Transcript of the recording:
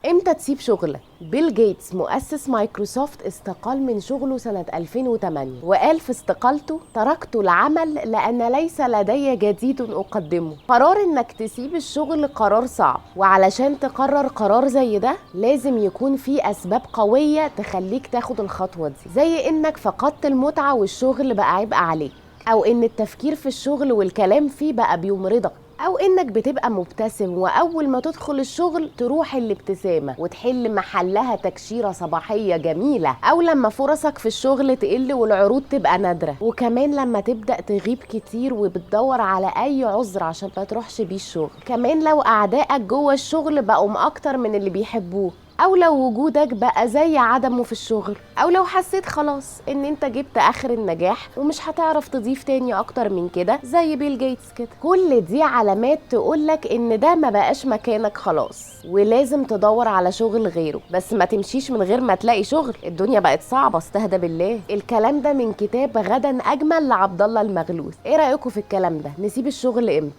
امتى تسيب شغلك؟ بيل جيتس مؤسس مايكروسوفت استقال من شغله سنة 2008، وقال في استقالته: تركت العمل لأن ليس لدي جديد أقدمه. قرار إنك تسيب الشغل قرار صعب، وعلشان تقرر قرار زي ده لازم يكون في أسباب قوية تخليك تاخد الخطوة دي، زي إنك فقدت المتعة والشغل بقى عبء عليك، أو إن التفكير في الشغل والكلام فيه بقى بيمرضك، أو إنك بتبقى مبتسم وأول ما تدخل الشغل تروح الابتسامة وتحل محلها تكشيرة صباحية جميلة، أو لما فرصك في الشغل تقل والعروض تبقى نادرة، وكمان لما تبدأ تغيب كتير وبتدور على أي عذر عشان ما تروحش بيه الشغل، كمان لو أعدائك جوه الشغل بقوا أكتر من اللي بيحبوه، أو لو وجودك بقى زي عدمه في الشغل، أو لو حسيت خلاص إن أنت جبت آخر النجاح ومش هتعرف تضيف تاني أكتر من كده زي بيل جيتس كده. كل دي علامات تقولك إن ده ما بقاش مكانك خلاص ولازم تدور على شغل غيره، بس ما تمشيش من غير ما تلاقي شغل، الدنيا بقت صعبة، استهدى بالله. الكلام ده من كتاب غدا أجمل لعبد الله المغلوث. إيه رأيكم في الكلام ده؟ نسيب الشغل إمتى؟